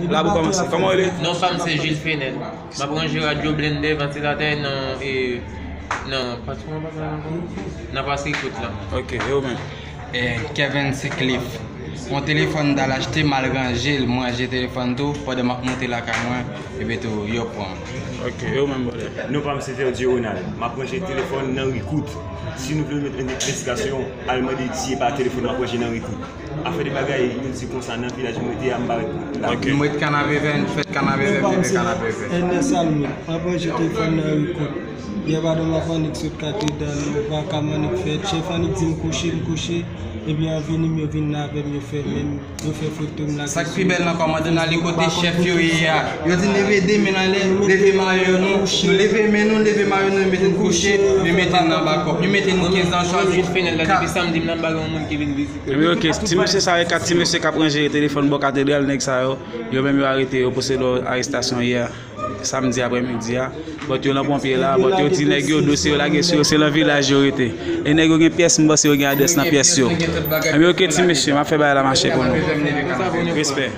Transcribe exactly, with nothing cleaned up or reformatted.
La pou kòmanse. Kòman w rele? Non pa m se Jules Fenel. M ap ranje radyo, blendè, vantilatè nan, e, nan, pa tro nan pa sa ankò. Nan Pas Rikot la. Ok, e ou menm? E, Kevin Sicliffe. Yon telefòn m t al achte, m al ranje l, m ranje telefòn tou, pandan m ap monte lakay mwen, epi tou, yo pran. Ok, e ou menm, brother? Non pa m se Ferdier Ronald. M ap ranje telefòn nan Rikot. Si nou vle met envestigasyon, al mande si e pa telefòn m ap ranje nan Rikot. Afè de bagay, nou di konsa, nan vilaj mwen te a, m pa ret la. Ok. M ret Kanapevè, m fèt Kanapevè, m leve Kanapevè. Ernest Almir, m ap ranje telefòn nan Rikot. Yè madanm ak annik sot katedral, nou pa ka m annik fèt. Chèf annik di m kouche, m kouche. Ebyen, an vini m, yo vin avè m, yo fè menm, yo fè foto m la. Sa k pi bèl nan kòmandan nan li kote chèf yo ye a. Yo di n leve de men anlè, leve mayo nou. Nou leve men nou, leve mayo nou, yo mete n kouche, yo mete n nan bakòp. Yo mete n kenz nan chwazi. Jules Fenel la, depi samdi m nan bagay yon moun ki vin vizite. Ebyen, ok, ti mesye sa yo, kat ti mesye k ap ranje telefòn bò katedral, nèg sa yo, yo menm yo arete yo, pouse lò arestasyon yè a, samdi aprèmidi a. But yo nan ponpye la, but yo di nèg yo, dosye yo lage sou yo, se nan vilaj yo rete. E nèg yo gen pyès, m panse yo gen adrès nan pyès yo. Ebyen, ok, ti mesye, m ap fè bagay la mache pou nou. Respè.